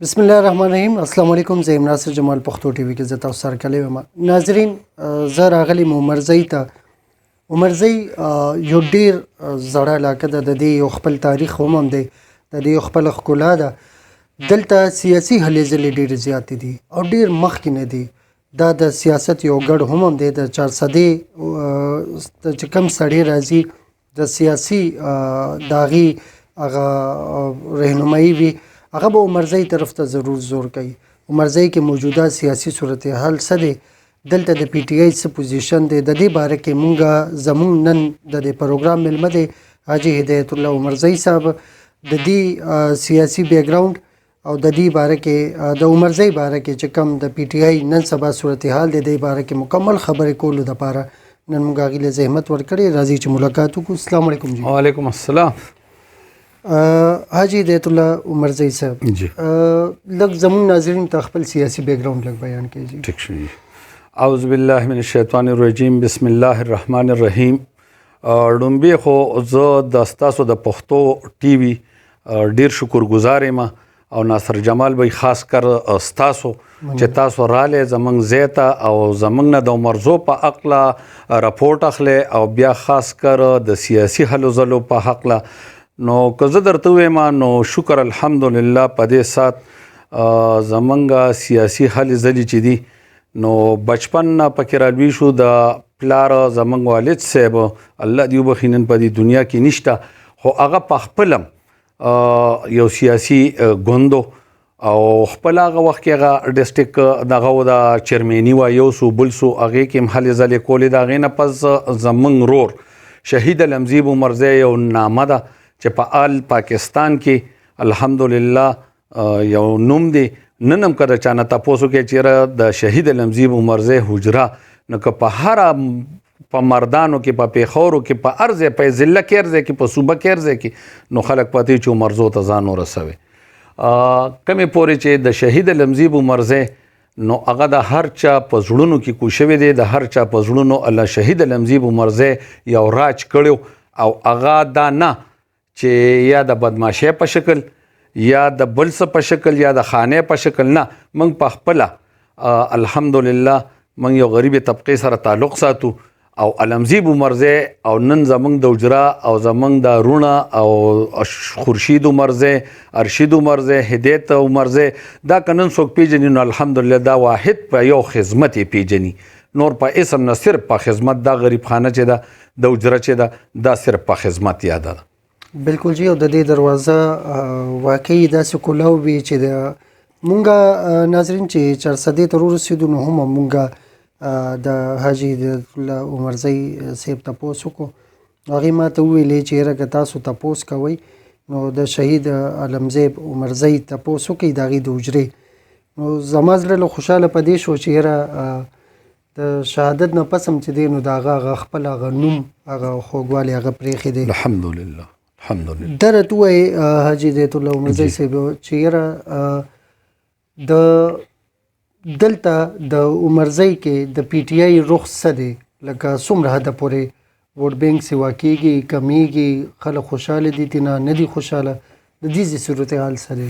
بسم الله الرحمن الرحیم. السلام علیکم، زه یم ناصر جمال، پښتو ټي وي کې زه تاسو سره کلی یم. ناظرین، زه راغلی یم عمرزی ته. عمرزی یو ډیر زړه علاقه ده، د دې یو خپل تاریخ هم دی، د دې یو خپل ښکلا ده. دلته سیاسي هلې ځلې ډېرې زیاتې دي او ډېر مخکې نه دي. دا د سیاست یو ګډ هم دی. د چارسدې چې کوم سړی راځي، د سیاسي د هغې هغه رهنمایي وي، هغه به عمرزی طرف ته ضرور زور کوي. عمرزی کې موجوده سیاسي صورتحال څه دی، دلته د پي ټي آی څه پوزیشن دی، د دې باره کې مونږه زمونږ نن د دې پروګرام مېلمه دی حاجي هدایت الله عمرزی صاحب. د دې سیاسي بیکګراوند او د دې باره کې، د عمرزی باره کې چې کوم د پي ټي آی نن سبا صورتحال دی، د دې باره کې مکمل خبرې کولو دپاره نن موږ هغې له زحمت ورکړی. راځئ چې ملاقات وکړو. السلام علیکم جی. وعلیکم السلام. حاجي هدایت الله عمرزی صاحب، جی. لږ زمونږ ناظرین ته خپل سیاسي بیکګراوند لږ بیان کړئ جی. ټیک شو. اعوذ بالله من الشیطان الرجیم، بسم الله الرحمن الرحیم. ړومبی خو زه د ستاسو د پښتو ټي وي ډیر شکرګزار یم او ناصر جمال بھائی، خاص کر ستاسو چې تاسو رااله زمنګ زیته او زمنګ نه د عمرزو په عقله رپورټ اخلي او بیا خاص کر د سیاسي هلو ځلو په حقله. نو که زه درته ووایم نو شکر الحمدلله په دې سات زمونږ سیاسي هلې ځلې چې دي، نو بچپن نه پکې رالوی شو. د پلار زمونږ والد صاحب، الله دې وبخښي، نن په دې دنیا کې نشته، خو هغه په خپلم یو سیاسي ګوند او خپل هغه وخت کې هغه ډیسټریکټ دغه و، د چیرمني و، یو سو بل سو، هغې کې هم هلې ځلې کولې. د هغې نه پس زمونږ رور شهید علمزیب عمرزی یو نامه ده چې په آل پاکستان کې الحمدلله یو نوم دی. نن هم که د چا نه تپوس وکړې چې یاره د شهید علمزیب عمرزی حجره، نو که په هره په مردانو کې، په پېښورو کې، په هر ځای، په ضلع کې، هر ځای کې، په صوبه کې، هر ځای کې، نو خلک پاتې چې عمرزو ته ځان ورسوي. کمې پورې چې د شهید علمزیب عمرزی، نو هغه د هر چا په زړونو کې کو شوی دی. د هر چا په زړونو الله شهید علمزیب عمرزی یو راج کړو او هغه دا نه چې یا د بدمعاشۍ په شکل یا د بل څه په شکل یا د خانې په شکل نه، موږ په خپله الحمدلله موږ یو غریبې طبقې سره تعلق ساتو او علمزیب عمرزی او نن زمونږ د حجره او زمونږ د روڼه او خورشید عمرزی، ارشید عمرزی، هدایت عمرزی، دا که نن څوک پیژني نو الحمدلله دا واحد په یو خدمت یې پیژني، نور په اسم نه، صرف په خدمت. دا غریب خانه چې ده، د حجره چې ده، دا صرف په خدمت یاده ده. بالکل جی، او د دې دروازه واقعي داسې کولاو وي چې د مونږه ناظرین چې چارسدې ته ورسېدو، نو هم مونږه د حاجي هدایت الله عمرزی صاحب تپوس وکړو. هغې ما ته وویلې چې یاره که تاسو تپوس کوئ نو د شهید عالمزیب عمرزی تپوس وکړئ، د هغې د حجرې. نو زما زړه له خوشحاله په دې شو چې یاره د شهادت نه پس هم چې دی نو د هغه هغه خپل هغه نوم، هغه خوږوالی هغه پرېښی دی. الحمدلله، الحمدلله. دا راته ووایې حاجي هدایت الله عمرزی صاحب چې یاره د دلته د عمرزی کې د پي ټي آی رخ څه دی، لکه څومره حده پورې ووټ بینک سیوا کیږي، کمیږي، خلک خوشحاله دي نه نه دي خوشحاله، د دې ځای صورتحال څه دی؟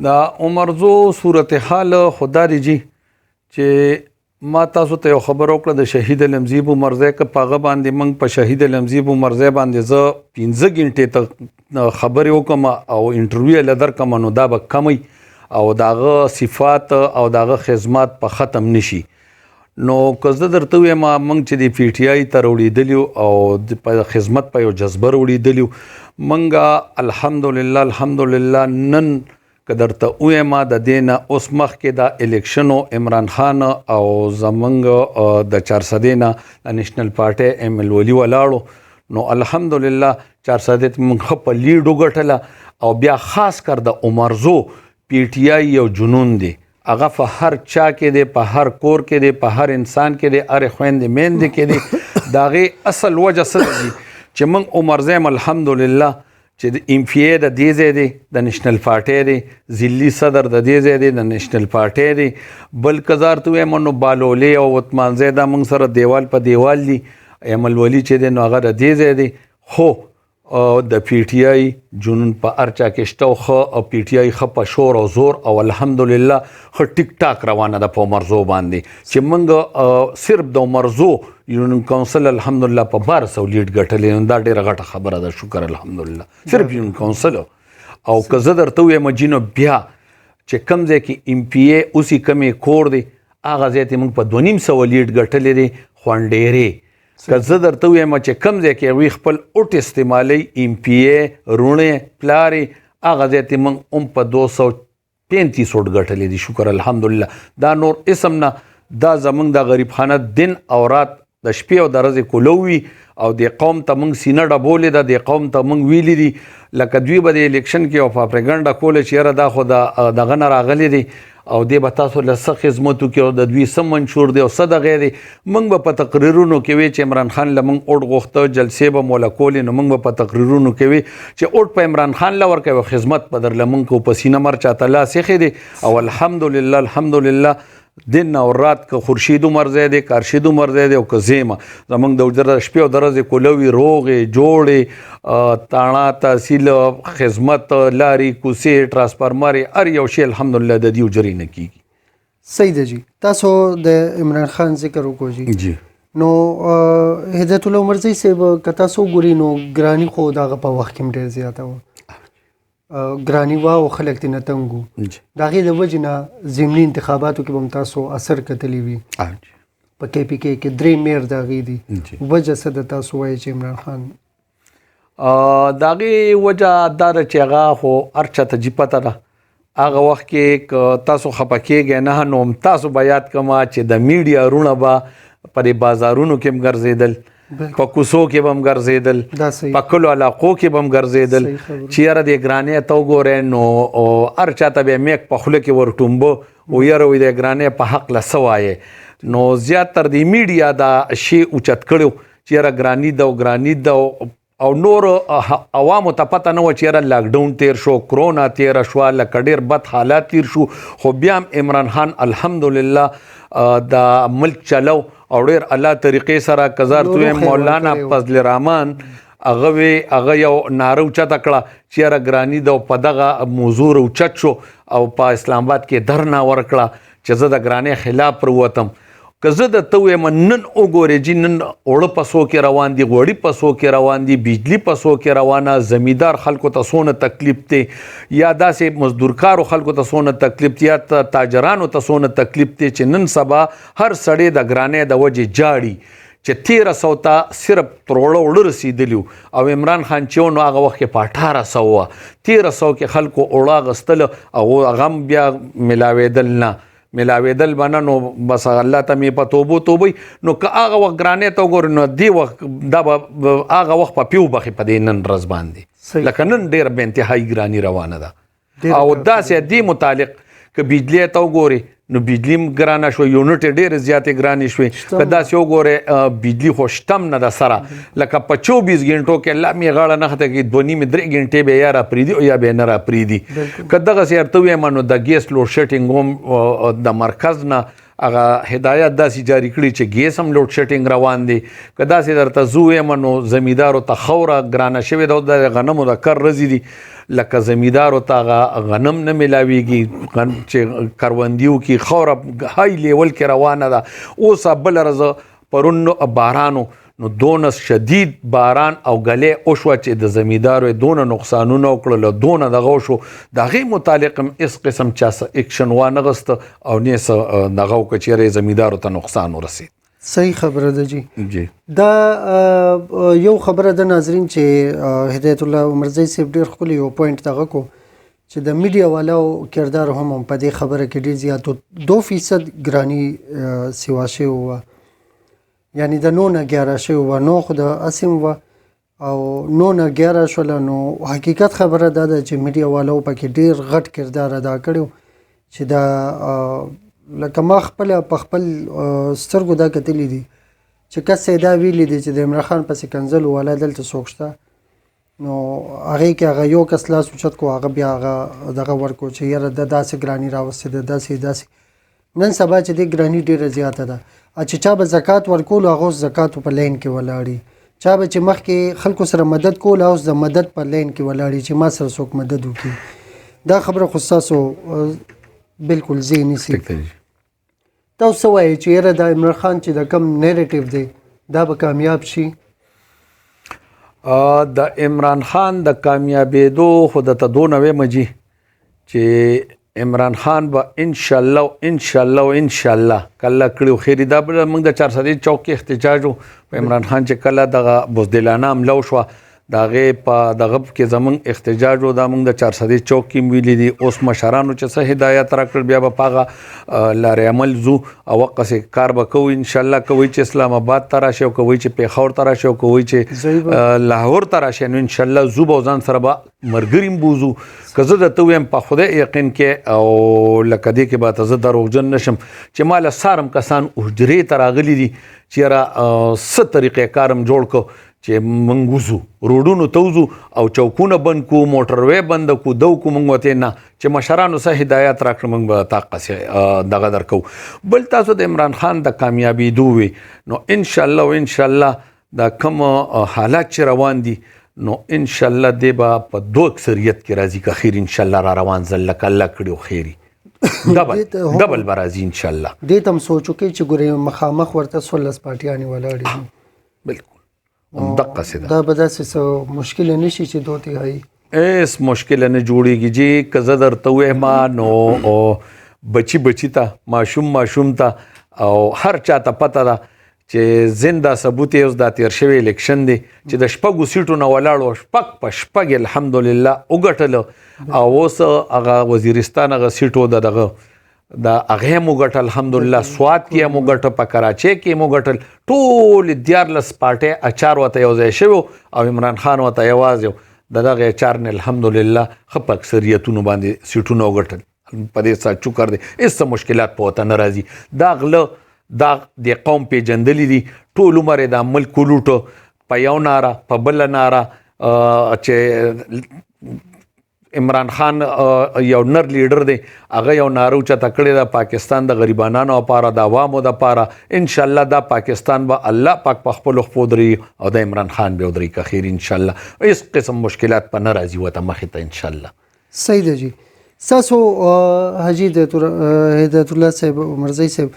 د عمرزو صورتحال خو دا دی جي چې ما تاسو ته یو خبره وکړه د شهید علمزیب عمرزی، که په هغه باندې موږ په شهید علمزیب عمرزی باندې زه 5 ګنټې ته خبرې وکړم او انټرویو یې له درکړم نو دا به کموي او د هغه صفات او د هغه خدمات په ختم نشي. نو که زه درته ووایم موږ چې د پي ټي آی ته راوړېدلي یو او په خدمت په یو جذبه راوړېدلي یو، موږ الحمدلله، الحمدلله نن که درته ووایم د دې نه اوس مخکې د الیکشنو عمران خان او زمونږ د چارسدې نه د نېشنل پارټۍ ایم ال ولي ولاړو، نو الحمدلله چارسدې ته موږ ښه په لیډ وګټله. او بیا خاص کر د عمرزو پي ټي آی یو جنون دی، هغه په هر چا کې دی، په هر کور کې دی، په هر انسان کې دی، هرې خویندې میندې کې دی. د هغې اصل وجه څه ده چې موږ عمرزی هم الحمدلله چې د ایم پي ای د دې ځای دی، د نېشنل پارټۍ دی، ضلعي صدر د دې ځای دی، د نېشنل پارټۍ دی، بل که زه ورته ووایم نو بالولې او وتمانځی دا موږ سره دیوال په دیوال دي، ایمل ولي چې دی نو هغه د دې ځای دی. خو د پی ټی آی جنون په هر چا کې شته، او ښه پی ټی آی ښه په شور او زور او الحمدلله ښه ټیک ټاک روانه ده په عمرزو باندې، چې موږ صرف د عمرزو یونین کونسل الحمدلله په 1200 لیډ ګټلې، نو دا ډېره غټه خبره ده، شکر الحمدلله صرف یونین کونسل. او که زه درته ووایم جي، نو بیا چې کوم ځای کې ایم پي ای اوسي، کومې کور دی، هغه ځای ته موږ په 250 لیډ ګټلې دی خوندډېرې. که زه درته ووایم چې کوم ځای کې هغوی خپل اوټ استعمالوي، ایم پي ای روڼې پلارې، هغه ځای ته موږ هم په 235 اوټ ګټلې دي، شکر الحمدلله. دا نور اسم نه، دا زمونږ د غریب خانه دن او رات د شپې او د ورځې کولو وي، او د قوم ته موږ سینه ډبولې ده، د قوم ته موږ ویلي دي، لکه دوی به د الیکشن کې او پاپریګنډه کوله چې یاره دا خو د دغه نه راغلي دي او دې به تاسو له څه خدمت وکړي او د دوی څه منشور دی او څه دغه دی. موږ به په تقریرونو کې وی چې عمران خان له موږ اوټ غوښته، جلسې به مو له کولې، نو موږ به په تقریرونو کې وی چې اوټ په عمران خان له ورکوي او خدمت به درله موږ کوو، په سینه مر چاته لاس ایښی دی. او الحمدلله الحمدلله دن او رات که خورشید عمر زی دی، که ارشد عمر زی دی، او که زیمه زمونږ د حجره د شپې او د ورځې کولوي، روغې جوړې، تاڼه تحصیل خدمت، لارې کوڅې ترانسفارمرې هر یو شی الحمدلله د دې حجرې نه کیږي. صحیح ده جی. تاسو د عمران خان ذکر وکړو جی. جی. نو هدایت الله عمرزی صاحب که تاسو وګورئ نو ګراني خو د هغه په وخت کې هم ډېر زیاته وه، ګراني وه او خلک ترې نه تنګ وو، د هغې د وجې نه ضمني انتخاباتو کې به هم تاسو اثر کتلی وي. په کې پي کې کې 3 میر د هغې دي، وجه څه ده تاسو وایئ چې عمران خان؟ د هغې وجه دا ده چې هغه خو هر چا ته جي پته ده، هغه وخت کې که تاسو خفه کېږئ نه، نو هم تاسو به یاد کړم چې د میډیا وروڼه به په دې بازارونو کې هم ګرځېدل، په کوڅو کې به هم ګرځېدل، په کلو علاقو کې به هم ګرځېدل، چې یاره دې ګرانې ته وګورئ نو هر چا ته به یې میک په خوله کې ورټومبه او یاره وایي د ګرانې په حق له څه وایې. نو زیات تر دې میډیا دا شی اوچت کړی چې یاره ګراني ده او ګراني ده او نور عوامو ته پته نه وه چې یاره لاکډاون تیر شو، کرونا تیره شوه، لکه ډېر بد حالات تیر شو، خو بیا هم عمران خان الحمدلله دا ملک چلو او ډېر الله طریقې سره. که زه درته ووایم مولانا فضل الرحمن هغه وی، هغه یو ناره اوچته کړه چې یاره ګراني ده او په دغه موضوع راوچت شو او په اسلام آباد کې درنه ورکړه چې زه د ګرانۍ خلاف پروتم. که زه درته ووایم نن وګورئ جي، نن اوړه په څو کې روان دي، غوړي په څو کې روان دي، بجلي په څو کې روانه، زمیندار خلکو ته څونه تکلیف دی، یا داسې مزدورکارو خلکو ته څونه تکلیف دی، یا تاجرانو ته څونه تکلیف دی، چې نن سبا هر سړی د ګرانۍ د وجې جاړي چې 1300 ته صرف تروړه اوړه رسېدلي وو، او عمران خان چې و نو هغه وخت کې په 1800 وه، 1300 کې خلکو اوړه اخیستله او هغه هم بیا ملاوېدل نه، ملاوېدل به نه، نو بس الله ته مې په توبو توبوي. نو که هغه وخت ګرانۍ ته وګورې نو دې وخت دا به هغه وخت په پیو بخې په دې نن ورځ باندې، لکه نن ډېره بې انتهایي ګراني روانه ده. او داسې دې متعلق که بجلۍ ته وګورې نو بجلي هم ګرانه شوه، یونټ یې ډېرې زیاتې ګرانې شوې. که داسې وګورې بجلي خو شته هم نه ده سره، لکه په 24 ګنټو کې الله مې غاړه نه خطا کوي، دوه نیمې درې ګنټې به یا راپرېږدي او یا به یې نه راپرېږدي. که دغسې ورته ووایم نو د ګیس لوډ شیډینګ هم د مرکز نه هغه هدایت داسې جاري کړي چې ګیس هم لوډ شیډینګ روان دی. که داسې درته زه ووایم نو زمیندارو ته خاوره ګرانه شوې ده، د غنمو د کر رزي دي، لکه زمیندارو ته هغه غنم نه میلاویږي، چې کروندیو کې خاوره های لیول کې روانه ده. اوس بله ورځ پرون بارانو نو دونه شدید باران او ګلې وشوه چې د زمیندارو یې دونه نقصانونه وکړل، دونه دغه وشو، د هغې متعلق هم هېڅ قسم چا څه اکشن وانه غوسته او نه یې څه دغه وکړه چې یاره یې زمیندارو ته نقصان ورسېد. صحیح خبره ده جی. جی. دا یو خبره ده ناظرین چې هدایت الله عمرزی صاحب ډېر ښکلی یو پوینټ دغه کو چې د میډیا والاو کردار هم په دې خبره کې ډېر زیات و. 2% ګراني سیوا شوې وه، یعنی د 9 نه 11 شوې وه، 9 خو د اسیم وه او 9 نه 11 شوله. نو حقیقت خبره دا ده چې میډیا والاو پکې ډېر غټ کردار ادا کړی و چې دا لکه ما خپله په خپل سترګو دا کتلي دي چې کس یې دا ویلي دي چې د عمران خان پسې کنځلو والا دلته څوک شته، نو هغې کې هغه یو کس لاس اوچت کړو، هغه بیا هغه دغه ورکړو چې یاره ده داسې ګراني راوستې ده، داسې داسې. نن سبا چې دې ګراني ډېره زیاته ده، چې چا به زکات ورکولو هغه اوس زکاتو په لین کې ولاړي، چا به چې مخکې خلکو سره مدد کوله، اوس د مدد په لین کې ولاړ چې ما سره څوک مدد وکړي. دا خبره خو ستاسو بالکل ځای نیسي. تاسو څه وایئ چې یاره دا عمران خان چې د کم نیریټیو دی دا به کامیاب شي؟ د عمران خان د کامیابېدو خو درته دونه وایم جي چې عمران خان به انشاءالله انشاءالله انشاءالله کله کړي خیر. دا به موږ د چارسدې چوک کې احتجاج و په عمران خان چې کله دغه بزدلانه حمله وشوه، د هغې په دغه کې زموږ احتجاج و. دا موږ د چارسدې چوک کې ویلي دي. اوس مشرانو چې څه هدایت راکړ بیا به په هغه لارې عمل ځو او هغسې کار به کوو انشاءالله. کوئ چې اسلام آباد ته راشي او کوئ چې پېښور ته راشي او کوئ چې لاهور ته راشي، نو انشاءالله ځو به او ځان سره به مرګري هم بوځو. که زه درته ووایم په خدای یقین کې او لکه دې کې به ته زه دروغجن نه شم چې ما له سارم کسان حجرې ته راغلي دي چې یاره څه طریقې کار هم جوړ کړو چې موږ وځو، روډونو ته وځو او چوکونه بند کړو، موټروی بند کړو، دو کړو. موږ ورته نه چې مشرانو څه هدایت راکړ موږ به دقسې دغه درکوو. بل تاسو د عمران خان د کامیابېدو وي، نو انشاءالله او انشاءالله دا کوم حالات چې روان دي نو انشاءالله دی به په دوه اکثریت کې راځي که خیر انشاءالله را روان ځل لکه الله کړي او خیري ډبل ډبل به راځي انشاءالله. دې ته هم سوچ وکړئ چې ګورې مخامخ ورته 16 پارټیانې ولاړې دي. بالکل همدقسې ده. دا به داسې څه مشکل نه شي چې دوه تهایي هېڅ مشکل نه جوړېږي جي. که زه درته ووایم نو بچي بچي ته، ماشوم ماشوم ته او هر چا ته پته ده چې زنده ثبوت یې اوس دا تېر شوی الیکشن دی چې د 6 سیټو نه ولاړو، 6 په 6 الحمدلله وګټلو. او اوس هغه وزیرستان هغه سیټو د دغه د هغې هم وګټل الحمدلله، سوات کې هم وګټه، په کراچۍ کې هم وګټل. ټول 13 پارټۍ اچار ورته یو ځای شوی او عمران خان ورته یوازې د دغه اچار نه الحمدلله ښه په اکثریتونو باندې سیټونه وګټل. په دې سات شکر دی، هېڅ څه مشکلات په ورته نه راځي. دا غله دا د قوم پېژندلي دي، ټول عمر یې دا ملک ولوټه په یو ناره په بله ناره. چې عمران خان یو نر لیډر دی، هغه یو ناره اوچته کړې ده پاکستان د غریبانانو لپاره، د عوامو دپاره. انشاءالله دا پاکستان به الله پاک په خپلو خپو دري او د عمران خان به ودري که خیر انشاءالله. هېڅ قسم مشکلات په نه راځي ورته مخې ته انشاءالله. صحیح ده جي. ستاسو حاجي هدایت الله صاحب عمرزی صاحب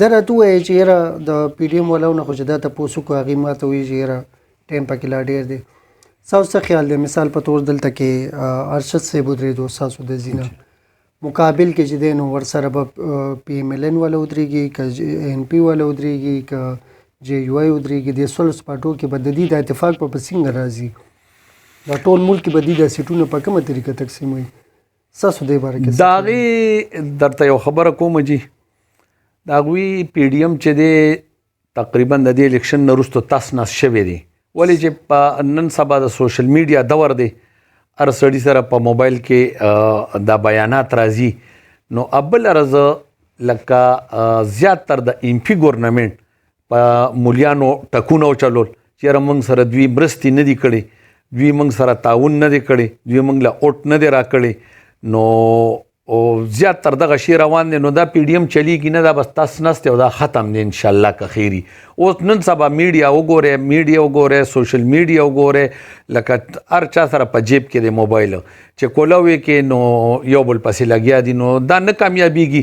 دا راته ووایه چې یاره د پي ډي ایم والاو نه خو چې دا تپوس وکړو هغې ما ته وایي چې یاره ټایم پکې لا ډېر دی. ستاسو څه خیال دی؟ مثال په تور دلته کې ارشد صاحب ودرېدو ستاسو د ځینه مقابل کې چې دی نو ورسره به پي ایم ایل این والا ودرېږي که این پي والا ودرېږي که جې یو آی ودرېږي. دې 16 پارټو کې به د دې د اتفاق په څنګه راځي؟ دا ټول ملک کې به دې دا سیټونه په کومه طریقه تقسیموي؟ ستاسو دې باره کې د هغې درته یو خبره کوم جي. د هغوی پي ډي ایم چې دی تقریبا د دې الیکشن نه وروسته تس نس شوی دی، ولې چې په نن سبا د سوشل میډیا دور دی، هر سړي سره په موبایل کې دا بیانات راځي. نو ابل ورځ لکه زیات تر د ایم پي ګورنمنټ په مولیانو ټکونه وچلول چې یاره موږ سره دوی مرستې نه دي کړې، دوی موږ سره تعاون نه دی کړی، دوی موږ له اوټ نه دی راکړی. نو زیات تر دغه شی روان دی. نو دا پي ډي ایم چلیږي نه، دا بس تس نس دی او دا ختم دی انشاءالله که خیري. اوس نن سبا میډیا وګورئ، میډیا وګورئ، سوشل میډیا وګورئ، لکه هر چا سره په جیب کې دی موبایل چې کولاوي کې نو یو بل پسې لګیا دي، نو دا نه کامیابیږي.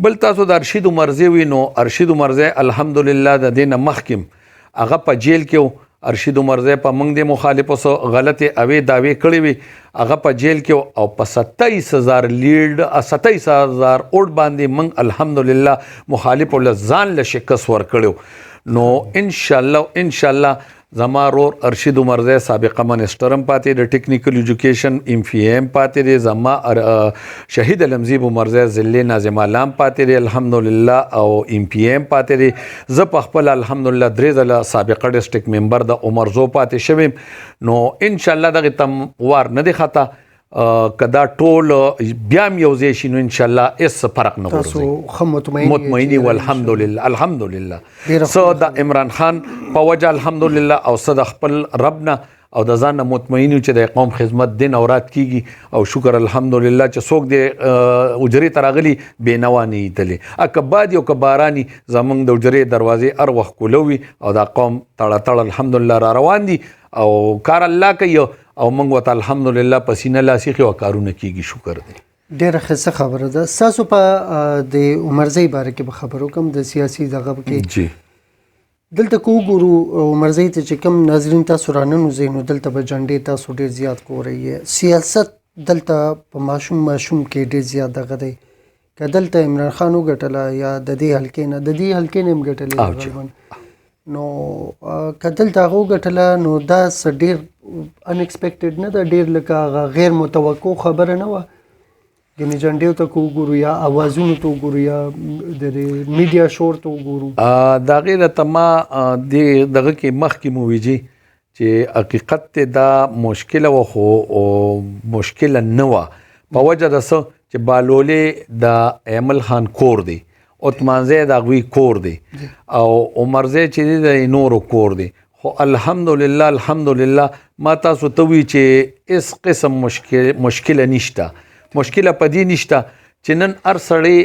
بل تاسو د ارشید عمرزی وي، نو ارشید عمرزی الحمدلله د دې نه مخکې هغه په جیل کې و. ارشید عمرزی په موږ دې مخالفو څه غلطې اوې دعوې کړې وې، هغه په جیل کې و او په 27,000 لیډ، 27,000 اوټ باندې موږ الحمدلله مخالفو له ځان له شکست ورکړی. نو انشاءالله انشاءالله زما رور ارشید عمرزی سابقه منسټر هم پاتې دی، ټیکنیکل ایجوکیشن ایم فی ایم پاتې دی، زما شهید علمزیب عمرزی ضلع ناظم اعلی هم پاتې دی الحمدلله، او ایم پی ایم پاتې دی. زه په خپله الحمدلله 3 ځله سابقه ډسټرکټ ممبر د عمرزو پاتې شوی. نو انشاءالله دغې ته وار نه دی خطا، که دا ټول بیا هم یو ځای شي نو انشاءالله هېڅ فرق نه تاسو غورځوي. ښه مطمئن یئ مطمئن چې یو الحمدلله، الحمدلله. ډېره څه د عمران خان په وجه الحمدلله، او څه د خپل رب نه او د ځان نه مطمئن یو چې د قوم خدمت دین او رات کیږي. او شکر الحمدلله چې څوک د اجرې ته راغلي بې نوا نه تللی، که باد او که باراني زمونږ د اجرې دروازې هر وخت کولوي او دا قوم تړه تړه الحمدلله را روان دي او کار الله کوي او موږ ورته الحمدلله په سینه لاس ایښي او کارونه کیږي، شکر دی. ډېره ښه خبره ده. ستاسو په د عمرزۍ باره کې به خبرو کوم، د سیاسي دغه کې جی. دلته که وګورو عمرزۍ ته چې کوم ناظرین تاسو راننوځئ نو دلته به جنډې تاسو ډېر زیات ګورئ. سیاست دلته په ماشوم ماشوم کې ډېر زیات دغه دی. که دلته عمران خان وګټله یا د دې حلقې نه، د دې حلقې نه هم ګټلې غالباً، نو که دلته هغه وګټله نو دا څه ډېر انکسپکټډ نه ده، ډېر لکه هغه غیر متوقع خبره نه وه. یعنې جنډیو ته که وګورو یا اوازونو ته وګورو یا د دې میډیا شور ته وګورو، د هغې راته ما دې دغه کې مخکې مو ویجي چې حقیقت ته دا مشکله وه، خو مشکله نه وه په وجه د څه چې بالولې د ایمل خان کور دی، عثمانزی د هغوی کور دی او عمرزی چې دی د نورو کور دی. خو الحمدلله الحمدلله ما تاسو ته وی چې هېڅ قسم مشکله نشته. مشکله په دې نشته چې نن هر سړی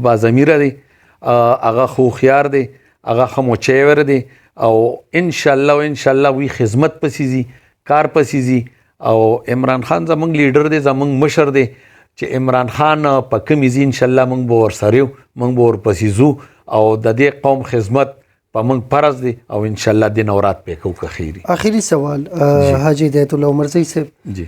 باضمیره دی، هغه ښه هوښیار دی، هغه ښه مچیور دی او انشاءالله او انشاءالله وی خدمت پسې ځي، کار پسې ځي. او عمران خان زمونږ لیډر دی، زمونږ مشر دی، چې عمران خان په کومې ځي انشاءالله موږ به ورسره یو، موږ به ورپسې ځو او د دې قوم خدمت په موږ فرض دی او انشاءالله دین او رات پې کوو که خیر وي. آخري سوال حاجي هدایت الله عمرزی صاحب جی،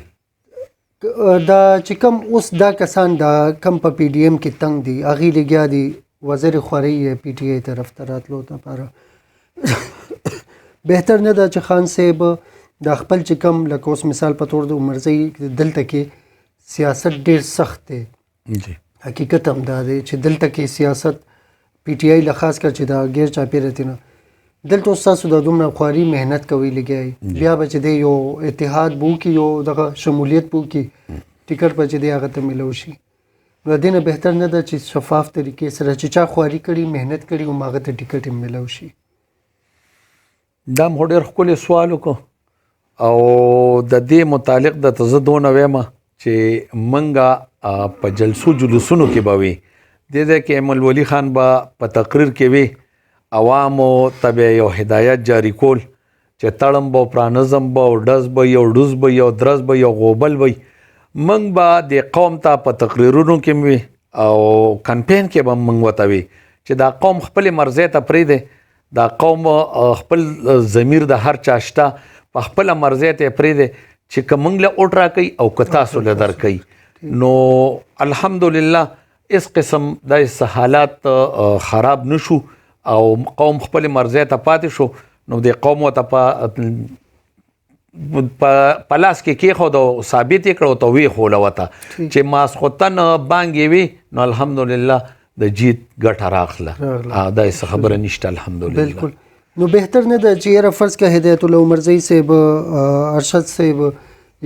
دا چې کوم اوس دا کسان دا کم په پی ډي ایم کې تنګ دي، هغې لګیا دي وزر خوري یې پی ټي آی طرف ته راتلو دپاره، بهتر نه ده چې خان صاحب دا خپل چې کوم لکه اوس مثال په تور د عمرزی دلته کې سیاست ډېر سخت دی جی، حقیقت هم دا دی چې دلته کې سیاست پی ټي آی له خاص کر چې دا غیر چاپېره دی نه، دلته اوس تاسو دا دومره خواري محنت کوئ لګیا یئ، بیا به چې دی یو اتحاد به وکړي، یو دغه شمولیت به وکړي، ټیکټ به چې دی هغه ته میلاو شي. نو د دې نه بهتر نه ده چې شفاف طریقې سره چې چا خواري کړي محنت کړي هم هغه ته ټیکټ هم میلاو شي. دا مو ډېر ښکلی سوال وکړو او د دې متعلق درته زه دونه وایم چې موږ په جلسو جلوسونو کې به وي، دې ځای کې ایمل ولي خان به په تقریر کې وي، عوامو ته به یو هدایت جاری کول چې تړم به پرانزم به او ډز به یو ډوز به یو درز به یو غوبل به. موږ به د قوم ته په تقریرونو کې وي او کمپین کې به موږ ورته وي چې دا قوم خپلې مرضۍ ته پرېږدي، دا قوم خپل ضمیر د هر چا شته، په خپله مرضۍ ته یې پرېږدي چې که موږ له اوټ راکوي او که تاسو له درکوي. نو الحمدلله هېڅ قسم داسې حالات خراب نه شو او قوم خپلې مرضۍ ته پاتې شو. نو د قوم ورته په لاس کې کېښود او ثابت یې کړ او ته ویې ښوله ورته چې ماسخوتن بانګ یې وي، نو الحمدلله د جیت ګټه راغله، دا هېڅ خبره نشته الحمدلله. بالکل. نو بهتر نه ده چې یاره فرض که هدایت الله عمرزی صاحب، ارشد صاحب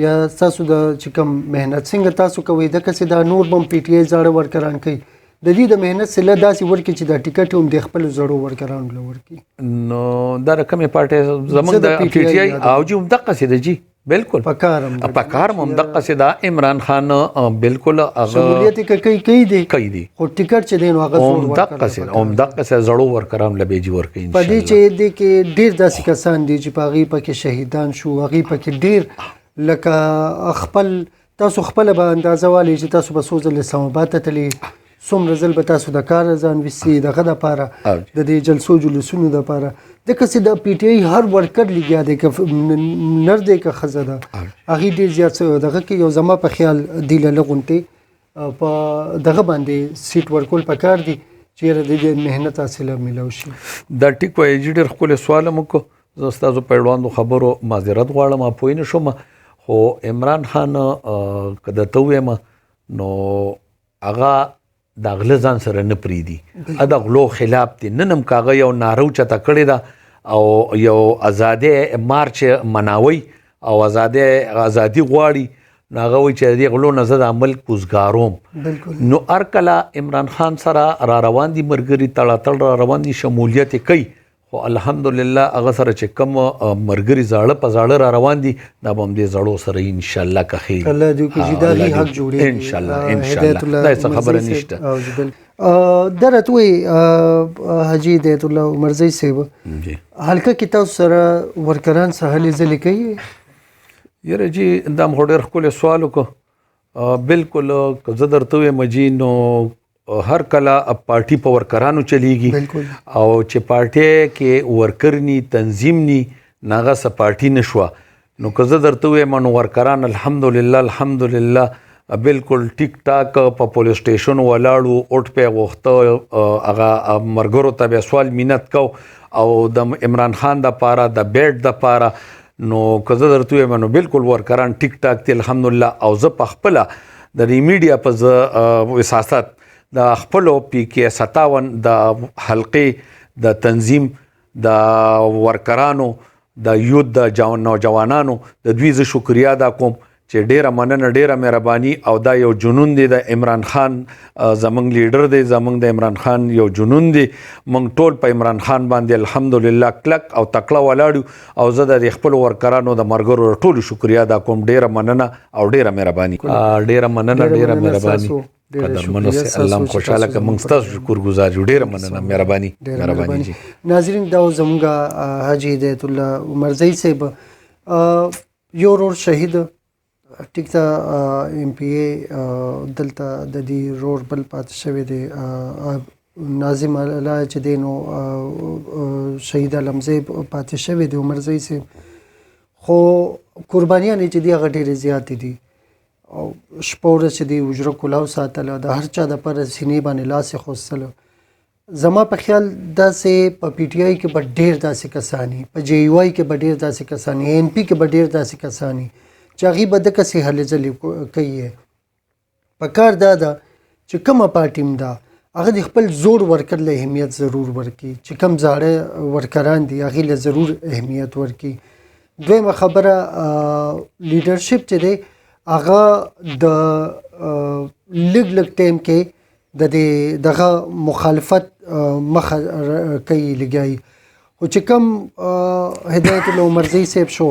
یا تاسو د چې کوم محنت څنګه تاسو کوئ، دغسې دا نور به هم پي ټي آی زاړه ورکران کوي، د دې د محنت صله داسې ورکړي چې دا ټیکټ هم د خپلو زړو ورکرانو له ورکړي. نو دا د کومې پارټۍ؟ زمونږ د پي ټي آی او جي همدقسې ده جي، بالکل پکار هم ده. پکار هم همدقسې ده. عمران خان بالکل هغه شمولیت یې که کوي کوي دی، کوي دی، خو ټیکټ چې دی نو هغه زوړ ورکران همدقسې له پکار. همدقسې زړو ورکران له به جي ورکوي په دې انشاءالله. چې دې کې ډېر داسې کسان دي چې په هغې پکې شهیدان شو، هغې پکې ډېر لکه خپل تاسو خپله به اندازه والئ چې تاسو به څو ځل اسلام اباد ته تللي، څومره ځل به تاسو د کار ځان ویستي دغه دپاره، د دې جلسو جلوسونو دپاره. دغسې د پي ټي آی هر ورکر لګیا دی، که نر دی که ښځه ده، هغې ډېر زیات څه دغه کې یو زما په خیال دی له لغونتې په دغه باندې سیټ ورکول پکار دی چې یاره د دې محنت حاصله میلاو شي. دا ټیک وایي چې ډېر ښکلی سوال هم وکړو. زه ستاسو په اړوندو خبرو معذرت غواړم، پوه نه شوم. خو عمران خان که درته ووایم نو هغه د غله ځان سره نه پرېږدي، د غلو خلاف دی. نن هم که هغه یو ناره اوچته کړې ده او یو ازادۍ مارچ مناوي او ازادي غواړي، نو هغه وایي چې د دې غلو نه زه دا ملک وزګاروم. نو هر کله عمران خان سره را روان دي مرګري، تړاتړ را روان دي، شمولیت یې کوي، خو الحمدلله هغه سره چې کوم مرګري زاړه په زاړه را روان دي، دا به هم دې زړو سره ان شاء الله که خیر الله دې وکړي چې دا غي حق جوړېږي ان شاء الله. ان شاء الله دا څه خبره نشته. دا راته وایي حاجي هدایت الله عمرزی صاحب، حلقه کې تاسو سره ورکران څه هلې ځلې کوي؟ یاره جی، دا مو ډېر ښکلی سوال وکړو. بالکل، که زه درته ووایم جی، نو هر کله پارټي په ورکرانو چلیږي، او چې پارټي کې ورکر نی، تنظیم نی، ناغه څه پارټي نشوه. نو که زه درته ووایم، نو ورکران الحمدلله الحمدلله بالکل ټیک ټاک په پولیس سټیشن ولاړو، اوټ پې غوښته، هغه مرګرو ته بیا سوال مینت کو او د عمران خان د پاره، د بیټ د پاره. نو که زه درته ووایم، نو بالکل ورکران ټیک ټاک دي الحمدلله. او زه په خپله د دې میډیا په وساست د خپلو پی کې 57 د حلقې د تنظیم د ورکرانو، د یوت، د نوجوانانو، د دوی زه شکریا ادا کوم چې ډیره مننه، ډیره مهرباني. او دا یو جنون دی د عمران خان، زمونږ لیډر دی، زمونږ د عمران خان یو جنون دی. مونږ ټول په عمران خان باندې الحمدلله کلک او تکړه ولاړ یو. او زه د خپلو ورکرانو، د مرګرو ټولو شکریا ادا کوم. ډیره مننه او ډیره مهرباني، ډیره مننه، ډیره مهرباني. قدرمن اوسئ، الله مو خوشحاله کړه. موږ ستاسو شکر ګزار یو. ډیره مننه، مهرباني، مهرباني جی. ناظرین، دا زمونږ حاجي هدایت الله عمرزی صاحب. یو ورور شهید، ټیک ته، ایم پی ای دلته د دې رور بل پاتې شوی دی، ناظم الله چې دی، نو شهید علمزیب پاتې شوی دی عمرزی صاحب. خو قربانیانې چې دی هغه ډېرې زیاتې دي، او شپه ورځ چې دی حجره کلاو ساتله، د هر چا دپاره سینې باندې لاس یې خوستله. زما په خیال داسې په پي ټي آی کې به ډېر داسې کسان وي، په جې یو آی کې به ډېر داسې کسان وي، این پي کې به ډېر داسې کسان وي چې هغوی به دقسې هلې ځلې کوي. په کار دا ده چې کومه پارټي هم ده، هغه د خپل زور ورکر له اهمیت ضرور ورکړي، چې کوم زاړه ورکران دي هغې له ضرور اهمیت ورکړي. دویمه خبره، لیډرشپ چې دی هغه د لږ لږ ټایم کې د دې دغه مخالفت مخه کوي لګیایي. خو چې کوم هدایت الله عمرزی صاحب شو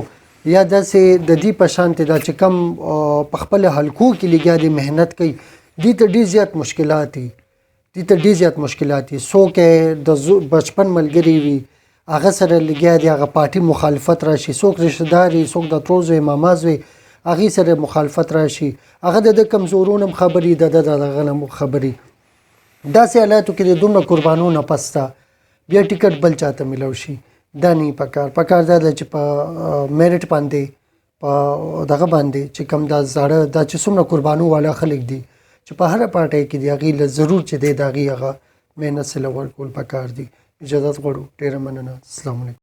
یا داسې د دې په شان ته دا چې کوم په خپل حلقو کې لګیا دي، محنت کوي، دې ته ډېر زیات مشکلات دي، دې ته ډېر زیات مشکلات دي. څوک یې د بچپن ملګری وي، هغه سره لګیا دی، هغه پارټي مخالفت راشي، څوک رشته دار وي، څوک د ترور زوی، ماما زوی، هغې سره مخالفت راشي، هغه د ده کمزورو نه هم خبري، د ده د دغه نه هم خبري. داسې حالاتو کې د دومره قربانو نه پسته بیا ټیکټ بل چاته میلاو شي، دا نه پکار. پکار دا ده چې په میرټ باندې، په دغه باندې چې کوم دا زاړه دا چې څومره قربانو والا خلک دي چې په هره پارټۍ کې دي، هغې له ضرور چې دی د هغې هغه محنت سره ورکول پکار دي. اجازت غواړو، ډېره مننه، السلام علیکم.